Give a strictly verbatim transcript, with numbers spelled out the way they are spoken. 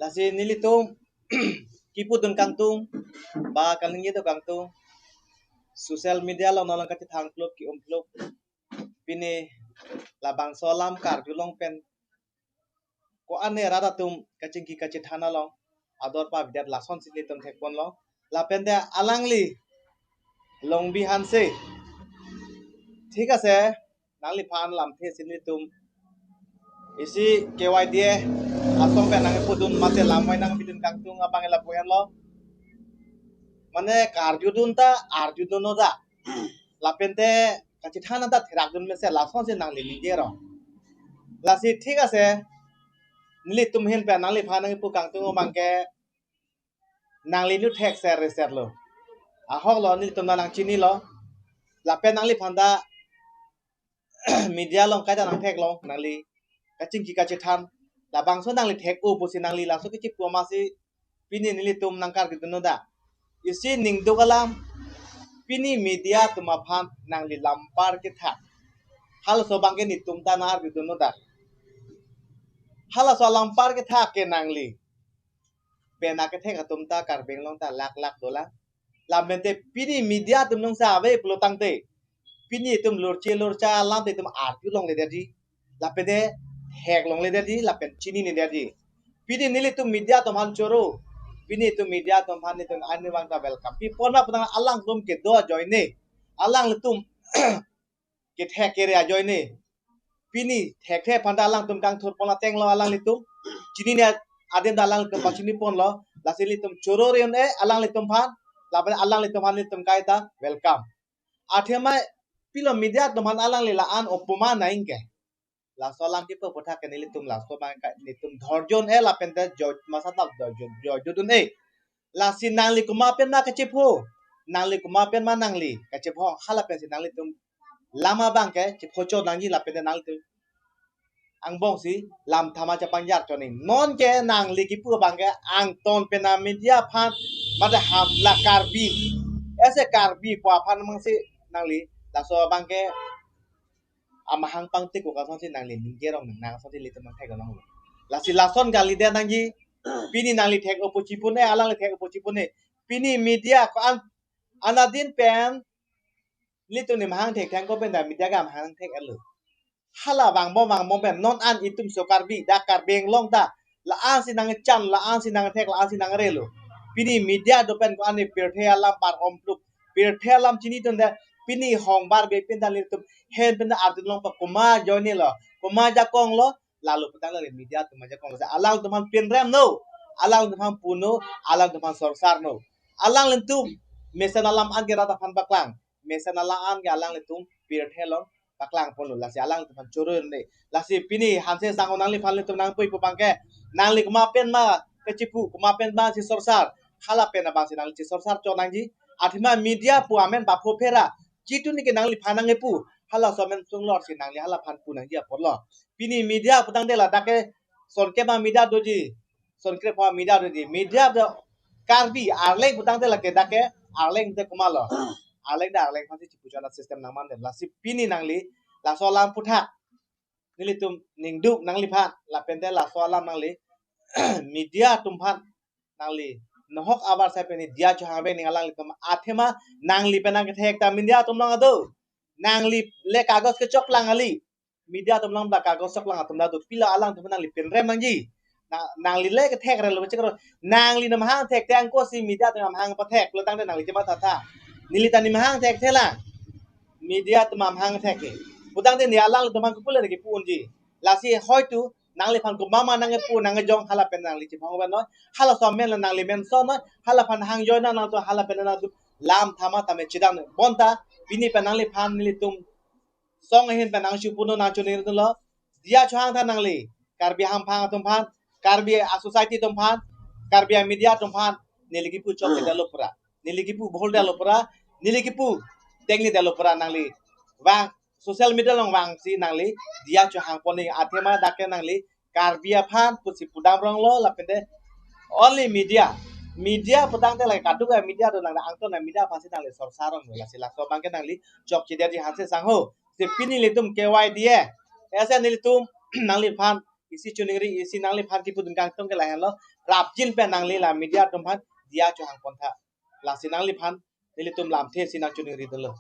Lasi nelitum kipudun kangtung, ba kaningje do kangtung, social media along nonke kachethang pluk ki-um pluk. Pini labangso alam karjulong pen ko-an ne rat atum kachingki kachethan along ador pavidet lasonsi nelitum thekponlo. Lapen te alangli Longbi Hanse, thik ase, nangliphan lamthe si nelitum isi K Y D A asong pen nangpudun mate lamvai nangpidun kangtung abang lapu henlo. Mane karjudun ta arjudun no da. Lapen te kachethan ta therakdun mesen lasonsi nangli ningje rong. Lasi thik ase, nelitum ahin pen nangliphan nangpu kangtung abang ke nangli nu thek ser reser lo. Ahok lo, nelitum nangchinilo. Lapen nangliphan ta media along kaita nangtheklong, nangli kachingki kachethan. Labangso nangli thek-o pusi nangli laso kechipu amatsi pini nelitum nangkarjudun no da. Isi ningduk alam, pini media atum aphan nangli lampar kethak, halaso abang ke nelitum ta nangarjudun no da. Halaso lampar kethak ke nangli pen akethek atum ta Karbi Anglong ta lak lak dolang. Lapen te pini media atum nangsa ave pulo tangte, pini itum lurche lurcha alam te itum arjulongle detji, lapen te theklongle detji, lapen chinine detji. Pini nelitum media atum aphan choro, pini itum media atum aphan nelitum arnivang ta welcome pipon ma pu tangte alangtum kedo ajoine, alanglitum kethek kere ajoine, pini thekthe aphan ta alangtum kangthurpon atenglo alanglitum. Chinine adim ta alangtum pachiniponlo. Lasi nelitum choro ri un-e alanglitum aphan, lapen alanglitum aphan nelitum kaita welcome. Athema pilo media atum aphan alangli la-an opoma nangke. Laso alam kipu aphuthak ke nelitum laso abang ke nelitum dhorjo un-e lapen te joi masa ta joi joi joi joi un-e. Lasi nangli komat pen ma kachepho, nangli komat pen ma nangli kachepho, hala pensi nanglitum lam abang ke chephochot nangji lapen te nanglitum angbongsi lam thama chapangjar chot nangji. Nonke nangli kipu abang ke angton pen a media aphan mate ham la Karbi, ese Karbi pu aphan mangsi nangli laso abang ke amahang pangtik ko kasonsi nangli ningje rong nang asonsi nelitum nangthek nanglo. Lasi lason kalidet nangji, pini nangli thek-o pu chipune, alangli thek-o pu chipune. Pini media ko-an, anadin pen nelitum ne mahang thekthang ko pen ta media ke amahang thek-etlo. Hala vangbom vangbom pen non an itum so Karbi, dak Karbi Anglong ta la-ansi nangchan, la-ansi nangthek, la-ansi nangrelo. Pini media do pen ko-an ne pirthe alam par-om pluk, pirthe alam chinidunde. Pini hongbar be pen ta nelitum ahin pen ta arjulong pa komat ajoine lo, komat ajakong lo, lalu pu tangte media atum ajakong lo. Alangtum aphan pinrem no, alangtum aphan pu no, alangtum aphan sorsar no. Alanglitum mesen alam an ke rat aphan paklang, mesen alam an ke alanglitum pirthe along paklangponlo, lasi alangtum aphan choro un-e. Lasi pini Hanse sangho nangliphan nelitum nangpu-i pu abang ke, nangli komat pen ma kachepho, komat pen ma si sorsar, hala pen abangsi nangli chesorsar chot nangji. Athema media pu amen bapho phera, jitu neke nangliphan nangpu, halaso amen sunglorsi nangli halaphan pu nangji apotlo. Pini media pu tangte ladak ke son kep ma media doji, son krepho ma media doji. Media do Karbi, Arleng pu tangte lake dak ke, Arleng te komatlo, Arleng ta Arleng aphansi chepu chot a system nangman de. Lasi pini nangli laso alam aphuthak nelitum ningduk nangliphan, lapen te laso alam nangli media atum aphan nangli nohok abar sai pini diya chohang pen ning alanglitum athema nangli pen nangkethek ta media atum along ado. Nangli le kagos kechoklang kali, media atum along ta kagos choklang atum ta do, pilo alangtum nangli pinrem nangji. Na, nangli le kethek relo chekro, nangli ne mahang thekthe angko si media atum mahang pathek lo tangte nangli chematha tha. Neli ta ne mahang thekthe lang, media atum mahang thek ke. Pu tangte ne alangtum aphan kopilo ne kipu unji. Lasi hoitu nangliphan komat ma nangpu nangjong hala pen nangli chepho pen noi, halaso amen la nangli mention noi, halaphan hang joi nang nangtum hala pen nangtum lam thama tame chedang noi. Bonta pini pen nangliphan nelitum song ahin pen nangchipuno nangchiningri lo. Diya chohang tha nangli Karbi hamphang atum aphan, Karbi a society atum aphan, Karbi a media atum aphan, neli kipu chokche detlo pura, neli kipu bhol detlo pura, neli kipu tengni detlo pura nangli vang, social media along vangsi nangli diya chohangpon nangji. Athema dak ke nangli Karbi aphan pusi pudam ronglo, lapen te only media, media pu tangte lake kaduk a media do nang angton a media aphansi nangli sorsar ronglo. Lasi laso abang ke nangli chokche detji Hanse sangho. Si pini nelitum K Y D A, ese nelitum nangliphan isi chiningri, isi nangliphan kipudun kangtung ke lahenlo. prapjin pen nangli la media atum aphan diya chohang pon tha. Lasi nangliphan nelitum lamthe si nangchiningri dolo.